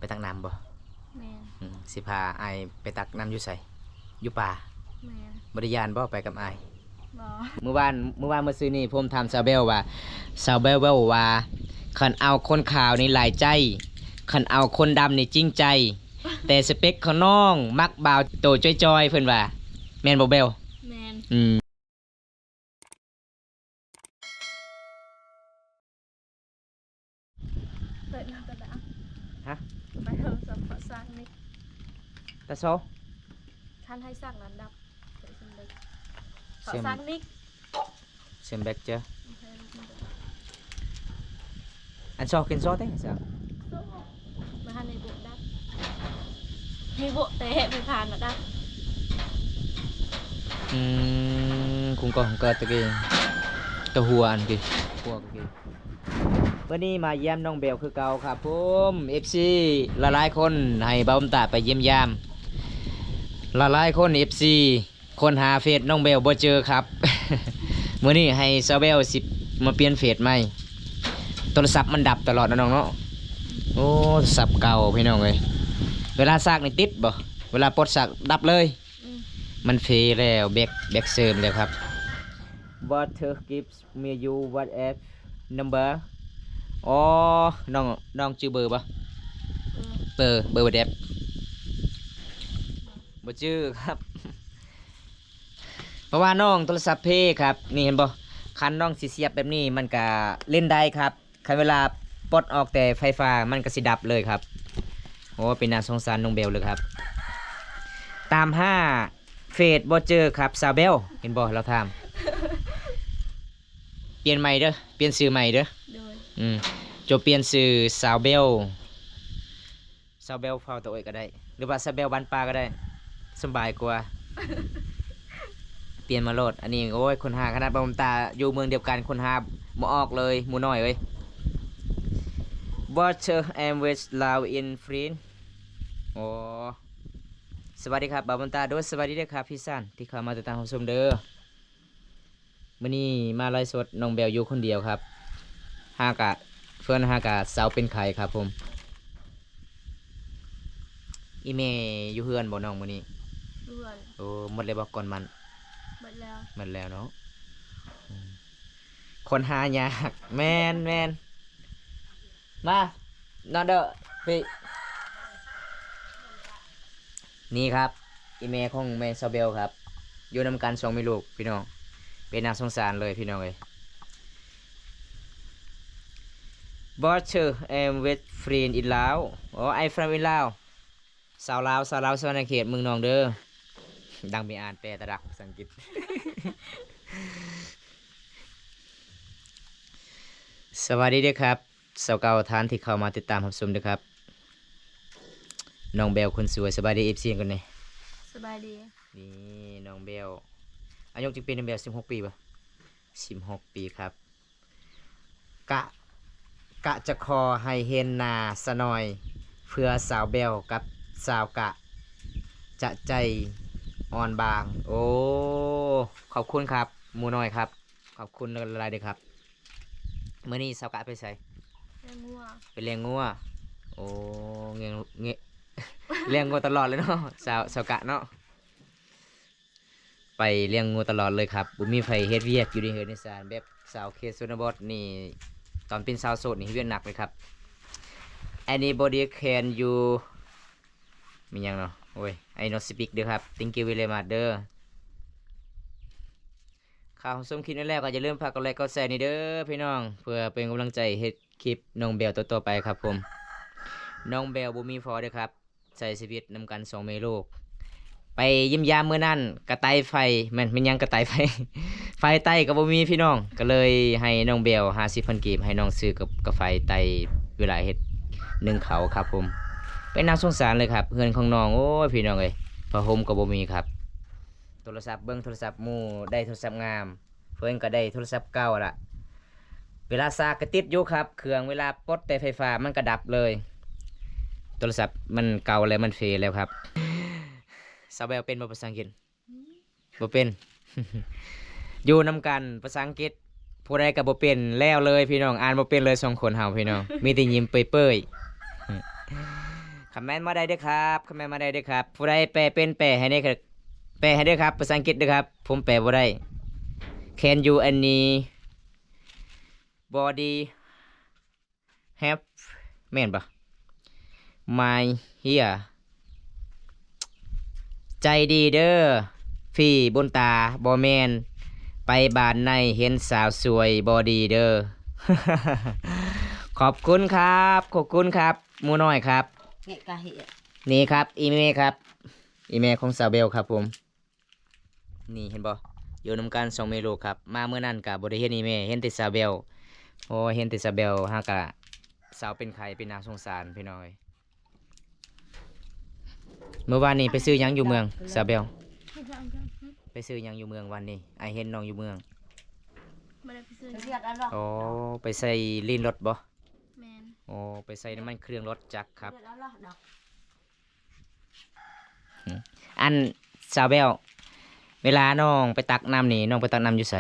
ໄປຕັກນ້ຳບໍ່? ແມ່ນ. ອືມ ຊິພາອ້າຍໄປຕັກນ້ຳຢູ່ໃສ? ຢູ່ປ່າ? ແມ່ນ. ບໍ່ໄດ້ຢ້ານບໍ່ໄປກັບອ້າຍ? ບໍ່. ມື້ວານ ມື້ວານມື້ຊືນນີ້ ຜົມຖາມສາວແບວວ່າ ສາວແບວເວົ້າວ່າ ຄັນເອົາຄົນຂາວນີ້ຫຼາຍໃຈ ຄັນເອົາຄົນດຳນີ້ຈິງໃຈ ແຕ່ສະເປັກຂອງນ້ອງມັກບ່າວໂຕຈ່ອຍໆ ເພິ່ນວ່າ ແມ່ນບໍ່ແບວ? ແມ່ນ. ອືມ. ເປີດມາກໍໄດ້. ຮະ? ໄປເອົາສອງເກາະຊ້າງນິກ. ຕາໂຊ? ຄັນໃຫ້ສັກນັ້ນດັບ. ເກາະຊ້າງນິກ. ເຊມແບັກເຈີ. ອັນຊອກເປັນຊອກເດ້ຊະ. ມາຫາໃນໂບະດັບ. ມີໂບະແຕ່ເຮັດໄຟຟ້ານະດັບ. ອືມ ຄຸງກໍ ຄຸງກໍຕະກີ້ ຕະຫົວອັນກີ້ ຫົວກະກີ້. ມື້ນີ້ມາຢ້ຽມນ້ອງແບວຄືເກົ່າຄັບຜົມ ເອັຟຊີຫຼາຍໆຄົນ ໃຫ້ບ່າວບຸນຕາໄປຢ້ຽມຢາມ ຫຼາຍໆຄົນ ເອັຟຊີ ຄົ້ນຫາເຟສນ້ອງແບວບໍ່ເຈີຄັບ. ມື້ນີ້ໃຫ້ສາວແບວຊິມາປ່ຽນເຟສໃໝ່. ໂທລະສັບມັນດັບຕະຫຼອດເນາະນ້ອງເນາະ. ໂອ້ ໂທລະສັບເກົ່າພີ່ນ້ອງເອີຍ. ເວລາສາກນີ້ຕິດບໍ່? ເວລາປົດສາກດັບເລີຍ. ອືມ. ມັນເຟແລ້ວ ແບັກ ແບັກເສີມແລ້ວຄັບ. What the gives me you WhatsApp number? ອໍ ນ້ອງ ນ້ອງຈື່ເບີບໍ່? ເບີ ເບີ ເບີ WhatsApp ບໍ່ຈື່ຄັບ. ເພາະວ່ານ້ອງໂທລະສັບເພຄັບ. ນີ້ເຫັນບໍ່? ຄັນນ້ອງຊິສຽບແບບນີ້ມັນກະຫຼິ້ນໄດ້ຄັບ. ຄັນເວລາປົດອອກແຕ່ໄຟຟ້າມັນກະຊິດັບເລີຍຄັບ. ໂອ້ ເປັນໜ້າສົງສານນ້ອງແບວເລີຍຄັບ. ຕາມຫາເຟສບໍ່ເຈີຄັບ ສາວແບວ. ເຫັນບໍ່? ລາວຖາມ. ປ່ຽນໃໝ່ເດີ ປ່ຽນຊື່ໃໝ່ເດີ. ໂດຍ. ອືມ ໂຈະປ່ຽນຊື່ສາວແບວ. ສາວແບວເຝົ້າຕາໂອຍກໍໄດ້ ຫຼືວ່າສາວແບວບ້ານປ່າກໍໄດ້ ສະບາຍກວ່າ. ປ່ຽນມາໂລດ. ອັນນີ້ ໂອ້ຍ ຄົ້ນຫາຂະໜາດ ບ່າວບຸນຕາຢູ່ເມືອງດຽວກັນ ຄົ້ນຫາບໍ່ອອກເລີຍ ໝູ່ນ້ອຍເອີຍ. Water and waste love in friend. ໂອ້ ສະຫວັດດີຄັບ ບ່າວບຸນຕາ. ໂດຍ ສະຫວັດດີເດີຄັບ ພີ່ຊານ ທີ່ເຂົ້າມາຕິດຕາມຮັບຊົມເດີ. ມື້ນີ້ມາໄລຟ໌ສົດ ນ້ອງແບວຢູ່ຄົນດຽວຄັບ. ຫາກະ ເພື່ອນຫາກະເຊົາເປັນໄຂ້ຄັບຜົມ. ອີ່ແມ່ຢູ່ເຮືອນບໍ່ນ້ອງມື້ນີ້? ຢູ່ເຮືອນ. ໂອ້ ໝົດແລ້ວບໍ່ກ່ອນໝັ້ນ? ໝົດແລ້ວ. ໝົດແລ້ວເນາະ. ອືມ ຄົ້ນຫາຍາກ. ແມ່ນໆ. ມາ ນອນເດີ ພີ່. ນີ້ຄັບ ອີ່ແມ່ຂອງແມ່ສາວແບວຄັບ. ຢູ່ນຳກັນສອງແມ່ລູກພີ່ນ້ອງ. ເປັນໜ້າສົງສານເລີຍພີ່ນ້ອງເອີຍ. Water and waste friend in Lao. Oh, I from in Lao. ຊາວລາວ ຊາວລາວ ສະຫວັນນະເຂດ ເມືອງນອງເດີ. ດັ່ງມີອ່ານແປຕະດັກພາສາອັງກິດ. ສະຫວັດດີເດີຄັບ ຊາວເກົ່າທ່ານທີ່ເຂົ້າມາຕິດຕາມຮັບຊົມເດີຄັບ. ນ້ອງແບວຄົນສວຍ ສະບາຍດີ ເອັຟຊີ ກ່ອນແດ່. ສະບາຍດີ. ນີ້ນ້ອງແບວ ອາຍຸຈັກປີນ້ອງແບວ? ສິບຫົກປີບໍ່? ສິບຫົກປີຄັບ. ກະ ກະຈະຂໍໃຫ້ເຫັນໜ້າສະໜ່ອຍ ເພື່ອສາວແບວກັບສາວກະຈະໃຈອ່ອນບາງ. ໂອ້ ຂອບຄຸນຄັບ ໝູ່ນ້ອຍຄັບ. ຂອບຄຸນຫຼາຍໆເດີຄັບ. ມື້ນີ້ສາວກະໄປໃສ? ລ້ຽງງົວ. ໄປລ້ຽງງົວ. ໂອ້ ລ້ຽງ ລ້ຽງງົວຕະຫຼອດເລີຍເນາະ ສາວ ສາວກະເນາະ. ໄປລ້ຽງງົວຕະຫຼອດເລີຍຄັບ. ບໍ່ມີໃຜເຮັດວຽກຢູ່ໃນເຮືອນໃນຊານ ແບບຊາວເຂດຊົນນະບົດນີ້ ຕອນເປັນສາວໂສດນີ້ເຮັດວຽກໜັກເລີຍຄັບ. Anybody can you ມີຫຍັງເນາະ? ໂອ້ຍ I not speak ເດີຄັບ. Thank you very much ເດີ. ເຂົ້າຊົມຄລິບນີ້ແລ້ວກໍຢ່າລືມຝາກກົດໄລກົດແຊນີ້ເດີພີ່ນ້ອງ ເພື່ອເປັນກຳລັງໃຈເຮັດຄລິບນ້ອງແບວຕໍ່ໆໄປຄັບຜົມ. ນ້ອງແບວບໍ່ມີພໍ່ເດີຄັບ ໃຊ້ຊີວິດນຳກັນສອງແມ່ລູກ. ໄປຢ້ຽມຢາມມື້ນັ້ນ ກະໄຕໄຟ ແມ່ນ ແມ່ນຫຍັງກະໄຕໄຟ ໄຟໄຕ້ກໍບໍ່ມີພີ່ນ້ອງ. ກໍເລີຍໃຫ້ນ້ອງແບວຫ້າສິບພັນກີບ ໃຫ້ນ້ອງຊື້ກັບ ກະໄຟໄຕ້ເວລາເຮັດ ໜຶ້ງເຂົ້າຄັບຜົມ. ເປັນໜ້າສົງສານເລີຍຄັບ ເຮືອນຂອງນ້ອງ. ໂອ້ຍ ພີ່ນ້ອງເອີຍ ຜ້າຫົ່ມກໍບໍ່ມີຄັບ. ໂທລະສັບ ເບິ່ງໂທລະສັບໝູ່ ໄດ້ໂທລະສັບງາມ ເພິ່ນກໍໄດ້ໂທລະສັບເກົ່າລະ. ເວລາສາກກໍຕິດຢູ່ຄັບເຄື່ອງ ເວລາປົດແຕ່ໄຟຟ້າມັນກໍດັບເລີຍ. ໂທລະສັບມັນເກົ່າແລ້ວ ມັນເຟແລ້ວຄັບ. ສາວແບວເປັນບໍ່ພາສາອັງກິດ? ບໍ່ເປັນ. ຢູ່ນຳກັນພາສາອັງກິດ ຜູ້ໃດກໍບໍ່ເປັນແລ້ວເລີຍພີ່ນ້ອງ. ອ່ານບໍ່ເປັນເລີຍສອງຄົນເຮົາພີ່ນ້ອງ ມີແຕ່ຍິ້ມເປີຍໆ. ຄອມເມັນມາໄດ້ເດີຄັບ ຄອມເມັນມາໄດ້ເດີຄັບ. ຜູ້ໃດແປເປັນ ແປໃຫ້ແດ່ ແປໃຫ້ເດີຄັບ ພາສາອັງກິດເດີຄັບ ຜົມແປບໍ່ໄດ້. Can you any body have ແມ່ນບໍ່? My here ໃຈດີເດີ ພີ່ບຸນຕາ ບໍ່ແມ່ນ ໄປບ້ານໃນເຫັນສາວສວຍບໍ່ດີເດີ. ຂອບຄຸນຄັບ ຂອບຄຸນຄັບ ໝູນ້ອຍຄັບ. ນີ້ຄັບ ອີ່ແມ່ຄັບ ອີ່ແມ່ຂອງສາວແບວຄັບຜົມ. ນີ້ເຫັນບໍ່? ຢູ່ນຳກັນສອງແມ່ລູກຄັບ. ມາມື້ນັ້ນກະບໍ່ໄດ້ເຫັນອີ່ແມ່ ເຫັນແຕ່ສາວແບວ. ໂອ້ ເຫັນແຕ່ສາວແບວ ຫາກະສາວເປັນໄຂ້ເປັນໜາສົງສານພີ່ນ້ອງເອີຍ. ມື້ວານນີ້ໄປຊື້ຫຍັງຢູ່ເມືອງ ສາວແບວ? ໄປຊື້ຫຍັງຢູ່ເມືອງວານນີ້? ອ້າຍເຫັນນ້ອງຢູ່ເມືອງ. ບໍ່ໄດ້ໄປຊື້ຫຍັງ. ໂອ້ ໄປໃສ່ລີນລົດບໍ່? ແມ່ນ. ໂອ້ ໄປໃສ່ນ້ຳມັນເຄື່ອງລົດຈັກຄັບ. ອັນ ສາວແບວ ເວລານ້ອງໄປຕັກນ້ຳນີ້ ນ້ອງໄປຕັກນ້ຳຢູ່ໃສ?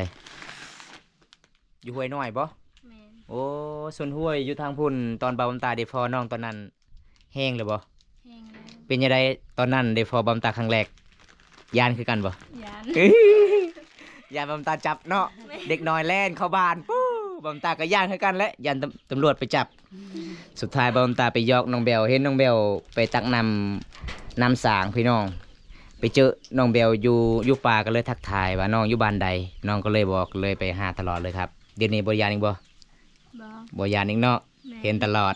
ຢູ່ຫ້ວຍນ້ອຍບໍ່? ແມ່ນ. ໂອ້ ສ່ວນຫ້ວຍຢູ່ທາງພຸ້ນ ຕອນບ່າວບຸນຕາໄດ້ພໍ້ນ້ອງຕອນນັ້ນ ແຮງແລ້ວບໍ່? ແຮງແລ້ວ. ເປັນຈັ່ງໃດຕອນນັ້ນໄດ້ພໍ້ບ່າວບຸນຕາຄັ້ງແລກ? ຢ້ານຄືກັນບໍ່? ຢ້ານ. ຢ້ານບ່າວບຸນຕາຈັບເນາະ. ແມ່ນ. ເດັກນ້ອຍແລ່ນເຂົ້າບ້ານ ປູ້ ບ່າວບຸນຕາກໍຢ້ານຄືກັນແຫຼະ ຢ້ານຕຳ ຕຳຫຼວດໄປຈັບ. ສຸດທ້າຍບ່າວບຸນຕາໄປຢອກນ້ອງແບວ ເຫັນນ້ອງແບວໄປຕັກນ້ຳ ນ້ຳສາງພີ່ນ້ອງ. ໄປເຈີນ້ອງແບວຢູ່ ຢູ່ປ່າ ກໍເລີຍທັກທາຍວ່ານ້ອງຢູ່ບ້ານໃດ ນ້ອງກໍເລີຍບອກ ເລີຍໄປຫາຕະຫຼອດເລີຍຄັບ. ດຽວນີ້ບໍ່ຢ້ານອີກບໍ່? ບໍ່. ບໍ່ຢ້ານອີກເນາະ. ແມ່ນ. ເຫັນຕະຫຼອດ.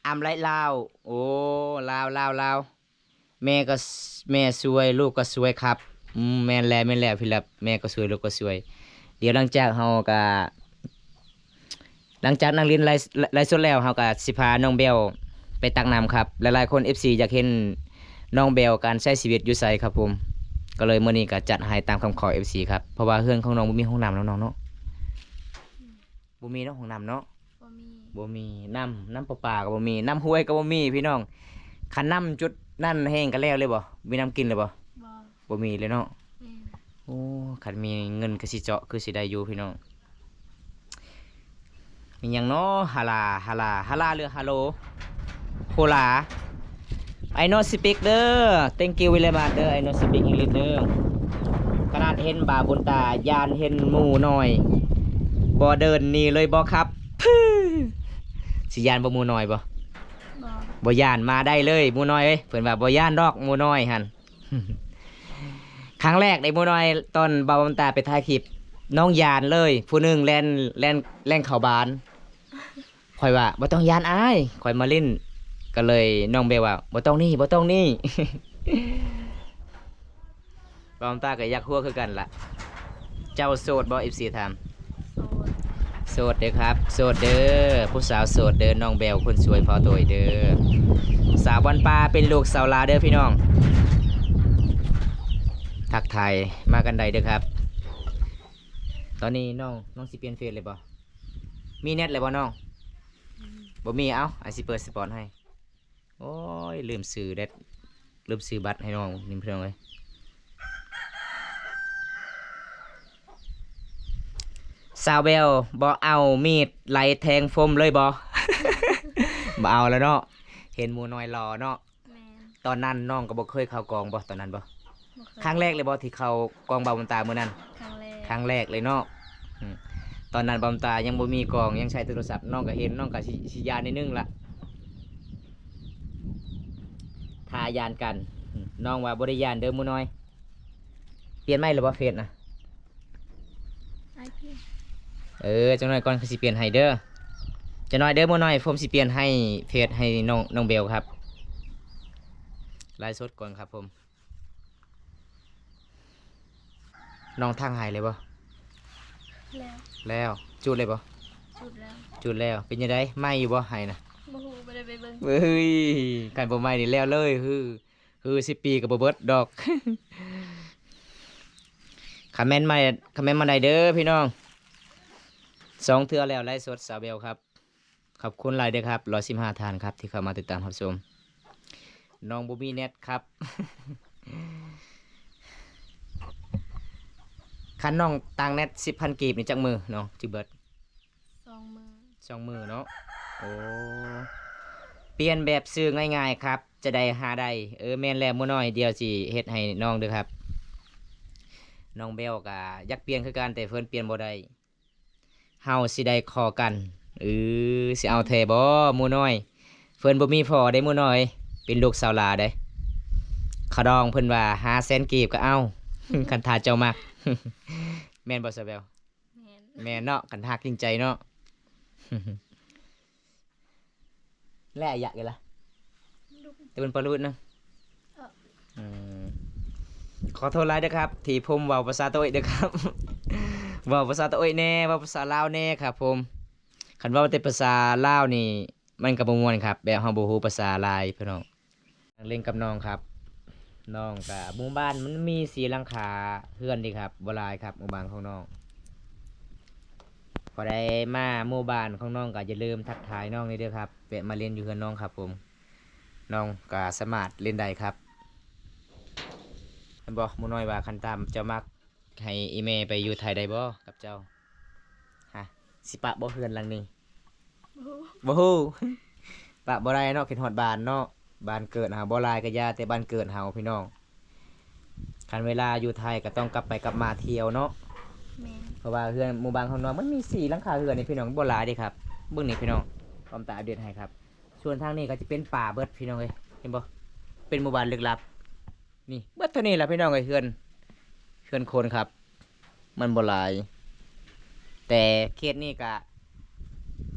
ອຳໄລລາວ ໂອ້ ລາວ ລາວ ລາວ. ແມ່ກໍ ແມ່ສວຍ ລູກກໍສວຍຄັບ. ອືມ ແມ່ນແລ້ວ ແມ່ນແລ້ວ ພີ່ລັບ ແມ່ກໍສວຍ ລູກກໍສວຍ. ດຽວຫຼັງຈາກເຮົາກະ ຫຼັງຈາກນັ່ງຫຼິ້ນໄລ ໄລສົດແລ້ວ ເຮົາກະຊິພານ້ອງແບວໄປຕັກນ້ຳຄັບ. ຫຼາຍໆຄົນ ເອັບຊີ ຢາກເຫັນນ້ອງແບວການໃຊ້ຊີວິດຢູ່ໃສຄັບຜົມ. ກໍເລີຍມື້ນີ້ກະຈັດໃຫ້ຕາມຄຳຂໍ ເອັບຊີ ຄັບ ເພາະວ່າເຮືອນຂອງນ້ອງບໍ່ມີຫ້ອງນ້ຳເນາະ ນ້ອງເນາະ. ບໍ່ມີເນາະ ຫ້ອງນ້ຳເນາະ. ບໍ່ມີ ບໍ່ມີ. ນ້ຳ ນ້ຳປະປາກໍບໍ່ມີ ນ້ຳຫ້ວຍກໍບໍ່ມີພີ່ນ້ອງ. ຄັນນ້ຳຈຸດນັ້ນແຫ້ງກໍແລ້ວເລີຍບໍ່? ມີນ້ຳກິນເລີຍບໍ່? ບໍ່. ບໍ່ມີເລີຍເນາະ. ແມ່ນ. ໂອ້ ຄັນມີເງິນກໍຊິເຈາະ ຄືຊິໄດ້ຢູ່ພີ່ນ້ອງ. ມີຫຍັງເນາະ? ຮາລາ ຮາລາ ຮາລາ ຫຼື ຮາໂລ? ໂຄລາ. I no speak ເດີ thank you very much ເດີ I no speak English ເດີ. ຂະໜາດເຫັນບ່າວບຸນຕາ ຢ້ານເຫັນໝູນ້ອຍ ບໍ່ເດີນໜີເລີຍບໍ່ຄັບ? ຊິຢ້ານບໍ່ໝູນ້ອຍບໍ່? ບໍ່. ບໍ່ຢ້ານ ມາໄດ້ເລີຍໝູນ້ອຍເອີຍ. ເພິ່ນວ່າບໍ່ຢ້ານດອກໝູນ້ອຍຫັ້ນ. ຄັ້ງແລກເດ້ໝູນ້ອຍ ຕອນບ່າວບຸນຕາໄປຖ່າຍຄລິບ ນ້ອງຢ້ານເລີຍ ຜູ້ໜຶ່ງແລ່ນ ແລ່ນ ແລ່ນເຂົ້າບ້ານ. ຂ້ອຍວ່າ ບໍ່ຕ້ອງຢ້ານອ້າຍ ຂ້ອຍມາຫຼິ້ນ. ກໍເລີຍນ້ອງແບວວ່າ ບໍ່ຕ້ອງໜີ ບໍ່ຕ້ອງໜີ. ບ່າວບຸນຕາກໍຢາກຮູ້ຄືກັນລະ. ເຈົ້າໂສດບໍ່? ເອັບຊີຖາມ. ໂສດ. ໂສດເດີຄັບ ໂສດເດີ ຜູ້ສາວໂສດເດີ ນ້ອງແບວຄົນສວຍພໍໂຕຍເດີ. ສາວບ້ານປ່າເປັນລູກສາວລາວເດີພີ່ນ້ອງ. ທັກທາຍມາກັນໄດ້ເດີຄັບ. ຕອນນີ້ນ້ອງ ນ້ອງຊິປ່ຽນເຟສເລີຍບໍ່? ມີແນັດແລ້ວບໍ່ນ້ອງ? ອືມ ບໍ່ມີ. ເອົ້າ ອ້າຍຊິເປີດສະປອດໃຫ້. ໂອ້ຍ ລືມຊື້ແດັດ ລືມຊື້ບັດໃຫ້ນ້ອງນີ້ພີ່ນ້ອງເອີຍ. ສາວແບວ ບໍ່ເອົາມີດໄລ່ແທງຜົມເລີຍບໍ່? ບໍ່ເອົາແລ້ວເນາະ ເຫັນໝູນ້ອຍຫຼໍ່ເນາະ. ແມ່ນ. ຕອນນັ້ນນ້ອງກໍບໍ່ເຄີຍເຂົ້າກອງບໍ່ ຕອນນັ້ນບໍ່? ບໍ່ເຄີຍ. ຄັ້ງແລກເລີຍບໍ່ທີ່ເຂົ້າກອງບ່າວບຸນຕາມື້ນັ້ນ? ຄັ້ງແລກ. ຄັ້ງແລກເລີຍເນາະ. ອືມ ຕອນນັ້ນບ່າວບຸນຕາຍັງບໍ່ມີກອງ ຍັງໃຊ້ໂທລະສັບ ນ້ອງກໍເຫັນ ນ້ອງກໍຊິ ຊິຢ້ານໜ້ອຍໜຶ່ງລະ ຖ້າຢ້ານກັນ. ອືມ ນ້ອງວ່າບໍ່ໄດ້ຢ້ານເດີໝູນ້ອຍ. ປ່ຽນໃໝ່ແລ້ວບໍ່ເຟສນະ? ເອີ ຈັກໜ້ອຍກ່ອນຂ້ອຍຊິປ່ຽນໃຫ້ເດີ. ຈັກໜ້ອຍເດີໝູນ້ອຍ ຜົມຊິປ່ຽນໃຫ້ເຟສໃຫ້ນ້ອງ ນ້ອງແບວຄັບ. ໄລສົດກ່ອນຄັບຜົມ. ນ້ອງທັງໄຫ້ເລີຍບໍ່? ແລ້ວ. ແລ້ວ. ຈູດເລີຍບໍ່? ຈູດແລ້ວ. ຈູດແລ້ວ. ເປັນຈັ່ງໃດ ໄໝ້ຢູ່ບໍ່ໄຫ້ນະ? ບໍ່ຮູ້ ບໍ່ໄດ້ໄປເບິ່ງ. ເອີຍ ຄັນບໍ່ໄໝ້ນີ້ແລ້ວເລີຍ ຄື ຄືສິບປີກໍບໍ່ເບິດດອກ. ຄອມເມັນມາ ຄອມເມັນມາໄດ້ເດີພີ່ນ້ອງ. ສອງເທື່ອແລ້ວໄລສົດສາວແບວຄັບ. ຂອບຄຸນຫຼາຍເດີຄັບ ຮ້ອຍສິບຫ້າທ່ານຄັບ ທີ່ເຂົ້າມາຕິດຕາມຮັບຊົມ. ນ້ອງບໍ່ມີແນັດຄັບ. ຄັນນ້ອງຕັ້ງແນັດສິບພັນກີບນີ້ ຈັກມື້ນ້ອງຊິເບິດ? ສອງມື້. ສອງມື້ເນາະ. ໂອ້ ປ່ຽນແບບຊື່ງ່າຍໆຄັບ ຈະໄດ້ຫາໄດ້. ເອີ ແມ່ນແລ້ວໝູນ້ອຍ ດຽວຊິເຮັດໃຫ້ນ້ອງເດີຄັບ. ນ້ອງແບວກະຢາກປ່ຽນຄືກັນ ແຕ່ເພິ່ນປ່ຽນບໍ່ໄດ້. ເຮົາຊິໄດ້ຂໍກັນ. ເອີ ຊິເອົາແທ້ບໍ່ໝູນ້ອຍ? ເພິ່ນບໍ່ມີພໍ່ເດ້ໝູນ້ອຍ ເປັນລູກສາວຫຼ້າເດ້. ຂະດອງເພິ່ນວ່າຫ້າແສນກີບກໍເອົາ ຄັນຖ້າເຈົ້າມັກ. ແມ່ນບໍ່ສາວແບວ? ແມ່ນ ແມ່ນເນາະ ຄັນຮັກຈິງໃຈເນາະ. ແລະອາຍະເອີຍລະ ແຕ່ເປັນປະລຸດນະ. ເອີ ອືມ ຂໍໂທດຫຼາຍເດີຄັບ ທີ່ຜົມເວົ້າພາສາໂຕເອກເດີຄັບ. ເວົ້າພາສາໂຕເອກແດ່ ເວົ້າພາສາລາວແດ່ຄັບຜົມ. ຄັນເວົ້າແຕ່ພາສາລາວນີ້ ມັນກໍບໍ່ມ່ວນຄັບ ແບບເຮົາບໍ່ຮູ້ພາສາຫຼາຍພີ່ນ້ອງ. ນັ່ງຫຼິ້ນກັບນ້ອງຄັບ. ນ້ອງກະ ໝູ່ບ້ານມັນມີສີ່ຫຼັງຄາເຮືອນເດ້ຄັບ ບໍ່ຫຼາຍຄັບ ໝູ່ບ້ານຂອງນ້ອງ. ຜູ້ໃດມາໝູ່ບ້ານຂອງນ້ອງກະຢ່າລືມທັກທາຍນ້ອງແດ່ເດີຄັບ ແວະມາຫຼິ້ນຢູ່ເຮືອນນ້ອງຄັບຜົມ. ນ້ອງກະສາມາດຫຼິ້ນໄດ້ຄັບ. ແມ່ນບໍ່ ໝູນ້ອຍວ່າ ຄັນຕາມເຈົ້າມັກ ໃຫ້ອີ່ແມ່ໄປຢູ່ໄທໄດ້ບໍ່ກັບເຈົ້າ? ຮະ ຊິປະບໍ່ເຮືອນຫຼັງນີ້? ບໍ່ຮູ້ ບໍ່ຮູ້ ປະບໍ່ໄດ້ເນາະ ຄິດຮອດບ້ານເນາະ. ບ້ານເກີດເຮົາບໍ່ຫຼາຍກະຢ່າ ແຕ່ບ້ານເກີດເຮົາພີ່ນ້ອງ. ຄັນເວລາຢູ່ໄທກະຕ້ອງກັບໄປກັບມາທ່ຽວເນາະ. ແມ່ນ ເພາະວ່າເຮືອນໝູ່ບ້ານຂອງນ້ອງມັນມີສີ່ຫຼັງຄາເຮືອນນີ້ພີ່ນ້ອງ ບໍ່ຫຼາຍເດ້ຄັບ. ເບິ່ງນີ້ພີ່ນ້ອງ ຄວາມຕາອັບເດດໃຫ້ຄັບ. ສ່ວນທາງນີ້ກະຈະເປັນປ່າເບິດພີ່ນ້ອງເອີຍ ເຫັນບໍ່? ເປັນໝູ່ບ້ານລຶກລັບ. ນີ້ເບິດເທົ່ານີ້ລະພີ່ນ້ອງເອີຍ ເຮືອນ ເຮືອນຄົນຄັບ ມັນບໍ່ຫຼາຍ. ແຕ່ເຂດນີ້ກະ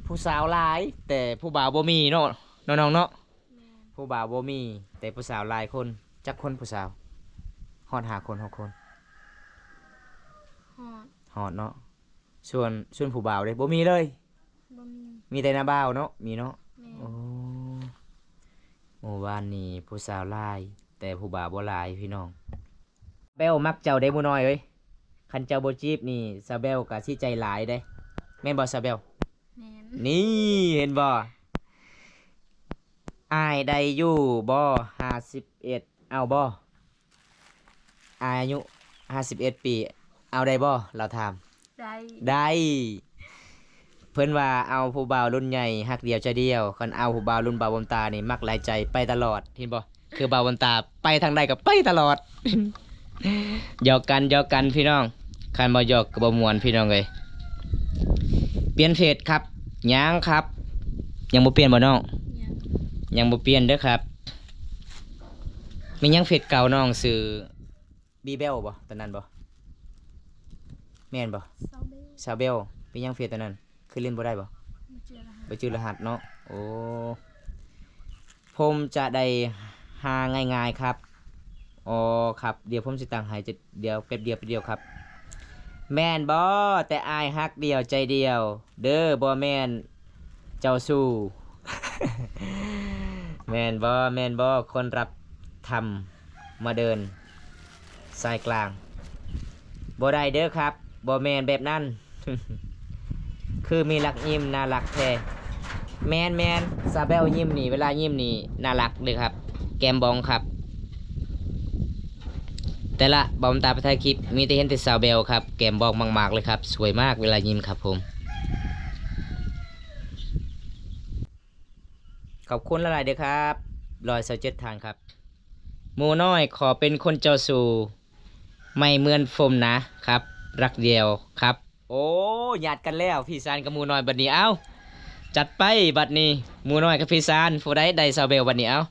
ຜູ້ສາວຫຼາຍ ແຕ່ຜູ້ບ່າວບໍ່ມີເນາະ ເນາະນ້ອງເນາະ. ແມ່ນ ຜູ້ບ່າວບໍ່ມີ ແຕ່ຜູ້ສາວຫຼາຍຄົນ. ຈັກຄົນຜູ້ສາວ? ຮອດຫ້າຄົນ ຫົກຄົນ? ຮອດ ຮອດເນາະ. ສ່ວນ ສ່ວນຜູ້ບ່າວເດ້ ບໍ່ມີເລີຍ? ບໍ່ມີ ມີແຕ່ນ້າບ່າວເນາະ ມີເນາະ. ແມ່ນ ໂອ້ ໝູ່ບ້ານນີ້ຜູ້ສາວຫຼາຍ ແຕ່ຜູ້ບ່າວບໍ່ຫຼາຍພີ່ນ້ອງ. ແບວມັກເຈົ້າເດ້ໝູນ້ອຍເອີຍ ຄັນເຈົ້າບໍ່ຈີບນີ້ ສາວແບວກະຊິໃຈຫຼາຍເດ້. ແມ່ນບໍ່ສາວແບວ? ແມ່ນ ນີ້ເຫັນບໍ່? ອ້າຍໄດ້ຢູ່ບໍ່ ຫ້າສິບເອັດ ເອົາບໍ່? ອາຍຸຫ້າສິບເອັດປີ ເອົາໄດ້ບໍ່? ລາວຖາມ. ໄດ້ ໄດ້. ເພິ່ນວ່າເອົາຜູ້ບ່າວລຸ້ນໃຫຍ່ ຮັກດຽວໃຈດຽວ. ຄັນເອົາຜູ້ບ່າວລຸ້ນບ່າວບຸນຕານີ້ ມັກຫຼາຍໃຈ ໄປຕະຫຼອດ ເຫັນບໍ່? ຄືບ່າວບຸນຕາ ໄປທາງໃດກໍໄປຕະຫຼອດ. ຫຍອກກັນ ຫຍອກກັນພີ່ນ້ອງ ຄັນບໍ່ຫຍອກກໍບໍ່ມ່ວນພີ່ນ້ອງເອີຍ. ປ່ຽນເຟສຄັບ? ຍັງຄັບ. ຍັງບໍ່ປ່ຽນບໍ່ນ້ອງ? ຍັງ ຍັງບໍ່ປ່ຽນເດີຄັບ. ແມ່ນຫຍັງເຟສເກົ່ານ້ອງຊື່ ບີແບວບໍ່ ຕອນນັ້ນບໍ່? ແມ່ນບໍ່? ສາວແບວ ສາວແບວ. ເປັນຫຍັງເຟສຕອນນັ້ນ ຄືຫຼິ້ນບໍ່ໄດ້ບໍ່? ບໍ່ຈື່ລະຫັດ ບໍ່ຈື່ລະຫັດເນາະ. ໂອ້ ຜົມຈະໄດ້ຫາງ່າຍໆຄັບ. ອໍ ຄັບ ດຽວຜົມຊິຕັ້ງໃຫ້ ດຽວ ແປັບດຽວ ແປັບດຽວຄັບ. ແມ່ນບໍ່? ແຕ່ອ້າຍຮັກດຽວໃຈດຽວເດີ ບໍ່ແມ່ນ ເຈົ້າຊູ້. ແມ່ນບໍ່ ແມ່ນບໍ່? ຄົນຮັບທຳມາເດີນສາຍກາງ ບໍ່ໄດ້ເດີຄັບ ບໍ່ແມ່ນແບບນັ້ນ. ຄືມີລັກຍິ້ມ ໜ້າລັກແທ້. ແມ່ນໆ ສາວແບວຍິ້ມນີ້ ເວລາຍິ້ມນີ້ໜ້າລັກເດີຄັບ ແກ້ມບອງຄັບ. ແຕ່ລະບ່າວບຸນຕາໄປຖ່າຍຄລິບ ມີແຕ່ເຫັນແຕ່ສາວແບວຄັບ ແກ້ມບອງມາກໆເລີຍຄັບ ສວຍມາກເວລາຍິ້ມຄັບຜົມ. ຂອບຄຸນຫຼາຍໆເດີຄັບ ຮ້ອຍຊາວເຈັດທ່ານຄັບ. ໝູນ້ອຍຂໍເປັນຄົນເຈົ້າຊູ້ ໄມ່ເໝືອນຜົມນະຄັບ ຮັກດຽວຄັບ. ໂອ້ ຍາດກັນແລ້ວ ພີ່ຊານກັບໝູນ້ອຍບັດນີ້. ເອົ້າ ຈັດໄປບັດນີ້ ໝູນ້ອຍກັບພີ່ຊານ ຜູ້ໃດໄດ້ສາວແບວບັດນີ້? ເອົ້າ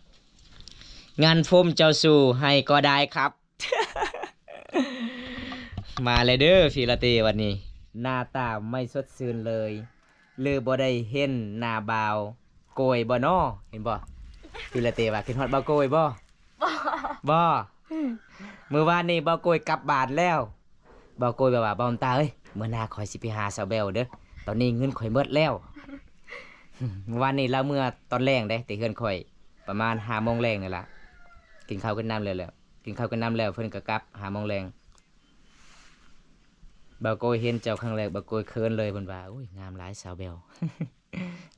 ງານຜົມເຈົ້າຊູ້ໃຫ້ກໍໄດ້ຄັບ. ມາແລ້ວເດີ ຟີລາເຕ ບັດນີ້ ໜ້າຕາໃໝ່ສົດຊື່ນເລີຍ ຫຼືບໍ່ໄດ້ເຫັນໜ້າບ່າວໂກຍບໍ່ນໍ? ເຫັນບໍ່? ຟີລາເຕວ່າ ຄິດຮອດບ່າວໂກຍບໍ່? ບໍ່ ບໍ່. ມື້ວານນີ້ບ່າວໂກຍກັບບ້ານແລ້ວ ບ່າວໂກຍແບບວ່າ ບ່າວບຸນຕາເອີຍ ມື້ໜ້າຂ້ອຍຊິໄປຫາສາວແບວເດີ ຕອນນີ້ເງິນຂ້ອຍໝົດແລ້ວ. ມື້ວານນີ້ລາວເມືອຕອນແລງເດ້ ແຕ່ເຮືອນຂ້ອຍ ປະມານຫ້າໂມງແລງນີ້ລະ ກິນເຂົ້າກິນນ້ຳແລ້ວ ແລ້ວ ກິນເຂົ້າກິນນ້ຳແລ້ວ ເພິ່ນກໍກັບຫ້າໂມງແລງ. ບ່າວໂກຍເຫັນເຈົ້າຄັ້ງແລກ ບ່າວໂກຍເຂີນເລີຍ ເພິ່ນວ່າ ໂອ້ຍ ງາມຫຼາຍສາວແບວ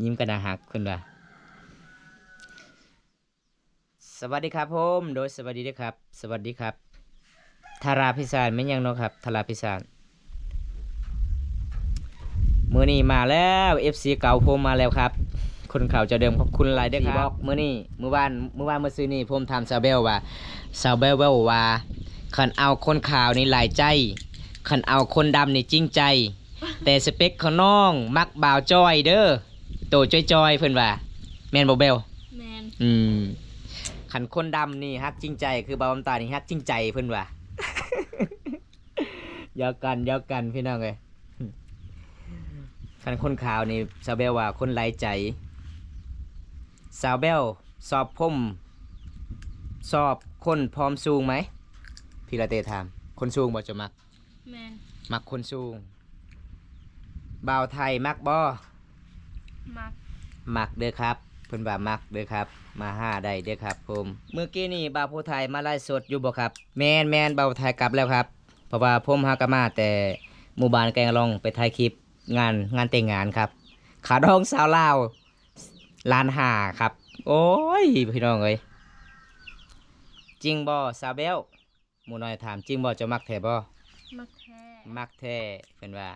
ຍິ້ມກໍໜ້າຮັກ ເພິ່ນວ່າ. ສະຫວັດດີຄັບຜົມ. ໂດຍ ສະຫວັດດີເດີຄັບ ສະຫວັດດີຄັບ. ທາລາພິສານ ແມ່ນຫຍັງເນາະຄັບ ທາລາພິສານ? ມື້ນີ້ມາແລ້ວ ເອັຟຊີເກົ່າຜົມມາແລ້ວຄັບ. ຄົນຂາວເຈົ້າເດີມ ຂອບຄຸນຫຼາຍເດີຄັບ. ບອກມື້ນີ້ ມື້ວານ ມື້ວານມື້ຊືນນີ້ ຜົມຖາມສາວແບວວ່າ ສາວແບວເວົ້າວ່າ ຄັນເອົາຄົນຂາວນີ້ຫຼາຍໃຈ ຄັນເອົາຄົນດຳນີ້ຈິງໃຈ ແຕ່ສະເປັກຂອງນ້ອງມັກບ່າວຈ່ອຍເດີ ໂຕຈ່ອຍໆ ເພິ່ນວ່າ ແມ່ນບໍ່ແບວ? ແມ່ນ. ອືມ ຄັນຄົນດຳນີ້ຮັກຈິງໃຈ ຄືບ່າວນ້ຳຕານນີ້ຮັກຈິງໃຈ ເພິ່ນວ່າ. ຢອກກັນ ຢອກກັນ ພີ່ນ້ອງເອີຍ. ຄັນຄົນຂາວນີ້ ສາວແບວວ່າຄົນຫຼາຍໃຈ. ສາວແບວ ຊອບຜົມ ຊອບຄົນຜອມສູງໄໝ? ພີ່ລາເຕຖາມ. ຄົນສູງບໍ່ເຈົ້າມັກ? ແມ່ນ. ມັກຄົນສູງ. ບ່າວໄທມັກບໍ່? ມັກ. ມັກເດີຄັບ ເພິ່ນວ່າມັກເດີຄັບ ມາຫາໄດ້ເດີຄັບຜົມ. ມື້ກີ້ນີ້ບ່າວຜູ້ໄທມາໄລຟ໌ສົດຢູ່ບໍ່ຄັບ? ແມ່ນໆ ບ່າວຜູ້ໄທກັບແລ້ວຄັບ ເພາະວ່າຜົມຫາກະມາແຕ່ໝູ່ບ້ານແກງລອງ ໄປຖ່າຍຄລິບງານ ງານແຕ່ງງານຄັບ ຂາວດອງສາວລາວ ລ້ານຫ້າຄັບ. ໂອ້ຍ ພີ່ນ້ອງເອີຍ ຈິງບໍ່ສາວແບວ? ໝູ່ນ້ອຍຖາມ. ຈິງບໍ່ ເຈົ້າມັກແທ້ບໍ່? ມັກແທ້. ມັກແທ້ ເພິ່ນວ່າ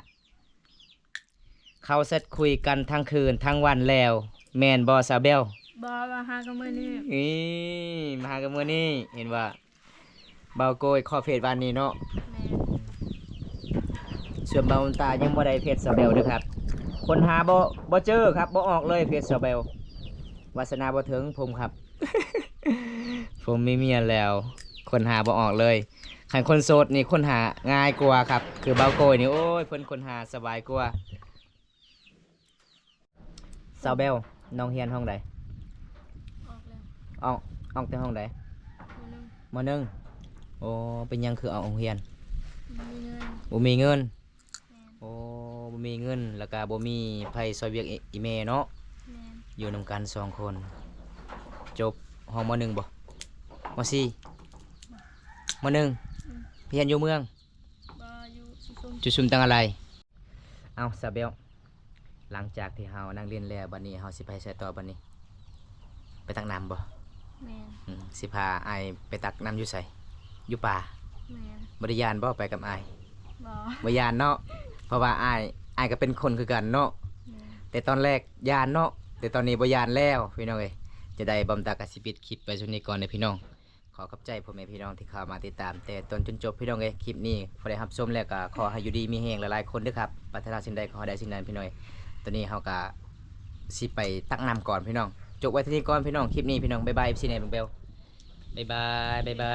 ເຂົາແຊັດຄຸຍກັນທັງຄືນທັງວັນແລ້ວ ແມ່ນບໍ່ສາວແບວ? ບໍ່ ມາຫາກັນມື້ນີ້. ອີ ມາຫາກັນມື້ນີ້ ເຫັນວ່າ ບ່າວໂກຍຂໍເຟສວານນີ້ເນາະ. ແມ່ນ. ສ່ວນບ່າວບຸນຕາຍັງບໍ່ໄດ້ເຟສສາວແບວເດີຄັບ ຄົ້ນຫາບໍ່ ບໍ່ເຈີຄັບ ບໍ່ອອກເລີຍເຟສສາວແບວ. ວາສະໜາບໍ່ເຖິງຜົມຄັບ ຜົມມີເມຍແລ້ວ ຄົ້ນຫາບໍ່ອອກເລີຍ. ຄັນຄົນໂສດນີ້ຄົ້ນຫາງ່າຍກວ່າຄັບ ຄືບ່າວໂກຍນີ້ ໂອ້ຍ ເພິ່ນຄົ້ນຫາສະບາຍກວ່າ. ສາວແບວ ນ້ອງຮຽນຫ້ອງໃດ? ອອກແລ້ວ. ອອກ ອອກແຕ່ຫ້ອງໃດ? ມໍໜຶ່ງ. ມໍໜຶ່ງ. ໂອ້ ເປັນຫຍັງຄືອອກໂຮງຮຽນ? ບໍ່ມີເງິນ. ບໍ່ມີເງິນ. ແມ່ນ. ໂອ້ ບໍ່ມີເງິນ ແລ້ວກະບໍ່ມີໃຜຊ່ອຍວຽກອີ່ ອີ່ແມ່ເນາະ. ແມ່ນ. ຢູ່ນຳກັນສອງຄົນ. ຈົບຫ້ອງມໍໜຶ່ງບໍ່? ມໍສີ່. ມໍໜຶ່ງ. ອືມ. ຮຽນຢູ່ເມືອງ? ບໍ່ ຢູ່ສຸຊຸມ. ຈຸຊຸມຕັງອາໄລ. ເອົ້າ ສາວແບວ ຫຼັງຈາກທີ່ເຮົານັ່ງຫຼິ້ນແລ້ວ ບັດນີ້ເຮົາຊິໄປໃສຕໍ່ບັດນີ້? ໄປຕັກນ້ຳບໍ່? ແມ່ນ. ອືມ ຊິພາອ້າຍໄປຕັກນ້ຳຢູ່ໃສ? ຢູ່ປ່າ? ແມ່ນ. ບໍ່ໄດ້ຢ້ານບໍ່ໄປກັບອ້າຍ? ບໍ່. ບໍ່ຢ້ານເນາະ ເພາະວ່າອ້າຍ ອ້າຍກໍເປັນຄົນຄືກັນເນາະ. ແມ່ນ. ແຕ່ຕອນແລກຢ້ານເນາະ ແຕ່ຕອນນີ້ບໍ່ຢ້ານແລ້ວ ພີ່ນ້ອງເອີຍ. ຈະໄດ້ບ່າວບຸນຕາກໍຊິປິດຄລິບໄວ້ຊ່ຳນີ້ກ່ອນເດີພີ່ນ້ອງ. ຂໍຂອບໃຈພໍ່ແມ່ພີ່ນ້ອງທີ່ເຂົ້າມາຕິດຕາມແຕ່ຕົ້ນຈົນຈົບ ພີ່ນ້ອງເອີຍ. ຄລິບນີ້ພໍໄດ້ຮັບຊົມແລ້ວກໍຂໍໃຫ້ຢູ່ດີມີແຮງຫຼາຍໆຄົນເດີຄັບ. ປາດຖະໜາສິ່ງໃດຂໍໃຫ້ໄດ້ສິ່ງນັ້ນ ພີ່ນ້ອງເອີຍ. ຕອນນີ້ເຮົາກໍຊິໄປຕັກນ້ຳກ່ອນ ພີ່ນ້ອງ. ຈົບໄວ້ເທົ່ານີ້ກ່ອນ ພີ່ນ້ອງ. ຄລິບນີ້ ພີ່ນ້ອງ ບາຍບາຍ ເອັຟຊີ ແດ່ເບິ່ງແປວ. ບາຍບາຍ ບາຍບາ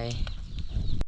ຍ.